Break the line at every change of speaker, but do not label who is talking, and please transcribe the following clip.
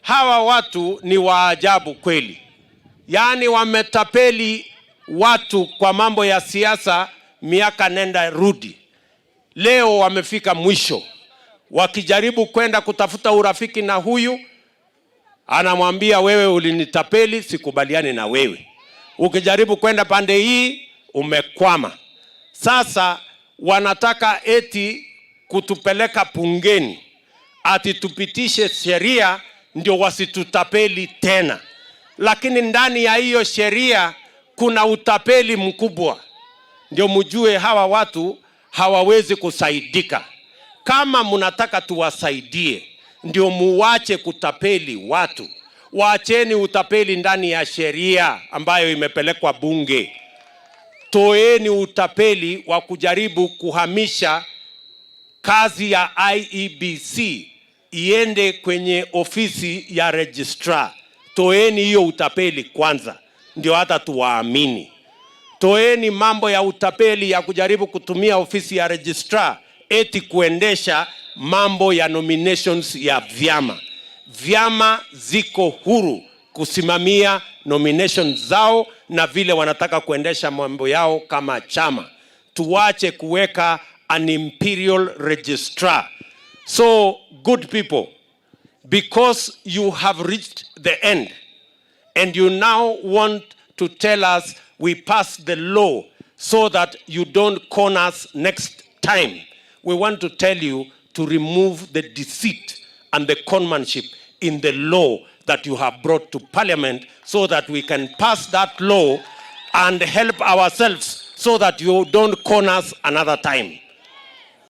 Hawa watu ni waajabu kweli, yaani wametapeli watu kwa mambo ya siasa miaka nenda rudi. Leo wamefika mwisho, wakijaribu kwenda kutafuta urafiki na huyu anamwambia wewe ulinitapeli, sikubaliani na wewe. Ukijaribu kwenda pande hii umekwama. Sasa wanataka eti kutupeleka bungeni ati tupitishe sheria ndio wasitutapeli tena, lakini ndani ya hiyo sheria kuna utapeli mkubwa. Ndio mjue hawa watu hawawezi kusaidika. Kama mnataka tuwasaidie, ndio muwache kutapeli watu. Waacheni utapeli ndani ya sheria ambayo imepelekwa bunge. Toeni utapeli wa kujaribu kuhamisha kazi ya IEBC iende kwenye ofisi ya registrar. Toeni hiyo utapeli kwanza, ndio hata tuwaamini. Toeni mambo ya utapeli ya kujaribu kutumia ofisi ya registrar eti kuendesha mambo ya nominations ya vyama. Vyama ziko huru kusimamia nominations zao na vile wanataka kuendesha mambo yao kama chama. Tuwache kuweka an imperial registrar. So good people, because you have reached the end and you now want to tell us we pass the law so that you don't con us next time. We want to tell you to remove the deceit and the conmanship in the law that you have brought to parliament so that we can pass that law and help ourselves so that you don't con us another time.